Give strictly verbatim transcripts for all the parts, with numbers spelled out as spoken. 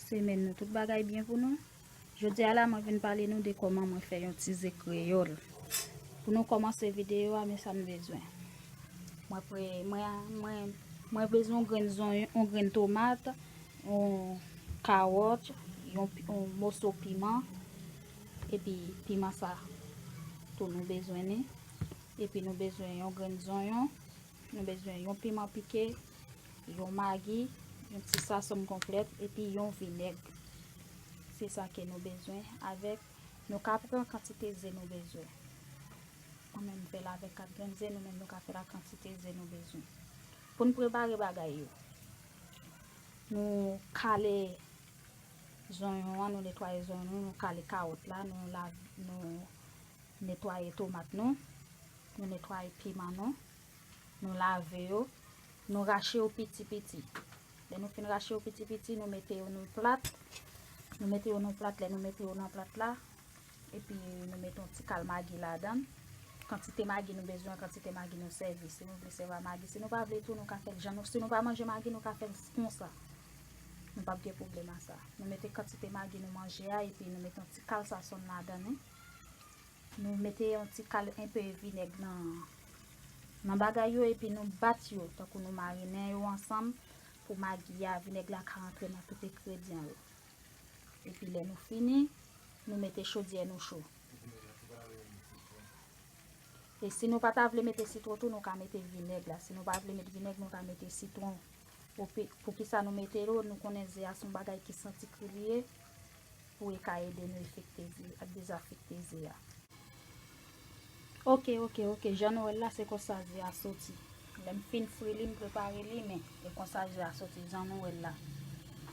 Semèn nou, tout bagay byen pou nou. Jodi a la, mwen vin pale nou de kòman mwen fè yon ti ze kreyòl. Pou nou kòmanse videyo a, men sa n bezwen. Mwen pre, mwen, mwen, mwen bezwen yon grenn zonyon, yon grenn tomat, yon kawòt, yon, yon moso piman, epi piman sa tou nou bezwen li. Epi nou bezwen yon grenn zonyon, nou bezwen yon piman pike, yon magi, yon ti sasonm konplèt, epi yon vinèg. Se sa ke nou bezwen avèk, nou ka pran kantite ze nou bezwen. Mwen menm m fè l avèk kat grenn ze, nou menm nou ka fè l ak kantite ze nou bezwen. Pou n prepare bagay yo, nou kale zonyon an, nou netwaye zonyon nou, nou kale kawòt la, nou la, nou netwaye tomat nou, nou netwaye piman nou, nou lave yo, nou rache yo piti piti. Lè nou fin rache yo piti piti, nou mete yo nan plat. Nou mete yo nan plat, lè nou mete yo nan plat la, epi nou mete yon ti kal magi ladan l. Kantite magi nou bezwen, kantite magi nou sèvi. Si nou vle sèvi a magi, si nou pa vle tou, nou ka fè l jan nou. Si nou pa manje magi, nou ka fè l konsa. Nou p ap gen pwoblèm a sa. Nou mete kantite magi nou manje a, epi nou mete yon ti kal sasonm ladan l. Nou mete yon ti kal enpe vinèg nan, nan bagay yo, epi nou bat yo, tankou nou marinen yo ansanm, pou magi a, vinèg la ka rantre nan tout engredyan yo. Epi lè nou fini, nou mete chodyè nou cho. E si nou pa ta vle mete sitwon tou, nou ka mete vinèg la. Si nou pa vle mete vinèg, nou ka mete sitwon. Pou pi-, poukisa nou mete yo? Nou konnen ze a se yon bagay ki santi kri li ye, pou e ka ede nou enfekte ze ak dezanfekte ze a. Oke, oke, oke. Jan nou wè l la, se konsa ze a soti. Lè m fin fri li, m prepare li, men e konsa ze a soti, jan nou wè l la.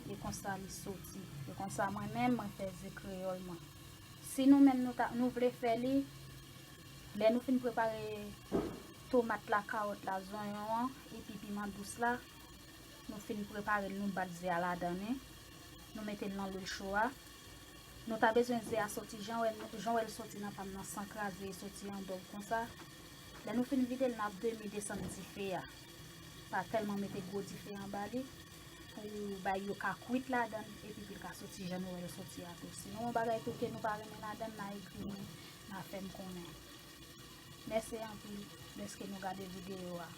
E konsa li soti. E konsa mwen menm, mwen fè ze kreyòl mwen. Si nou menm nou ta, nou vle fè li, lè nou fin prepare tomat la, kawòt la, zonyon an, epi piman dous la, nou fin prepare l, nou bat ze a ladan li. Nou mete l nan lwil cho a. Nou ta bezwen ze a soti jan wè, jan wè l soti nan pa m nan, san kraze, e soti an dòb konsa. Lè nou fin vide l, n ap demi desann dife a. Pa tèlman mete gwo dife anba li, pou bay yo ka kwit ladan l, epi pou l ka soti jan nou wè l soti a tou. Sinon, yon bagay tou ke nou pa renmen ladan l, n a ekri m, n a fè m konnen. Mèsi anpil dèske nou gade videyo a.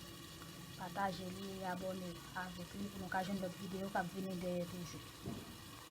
Pataje li e abòne avèk li pou nou ka jwenn lòt videyo k ap vini dèyè toujou.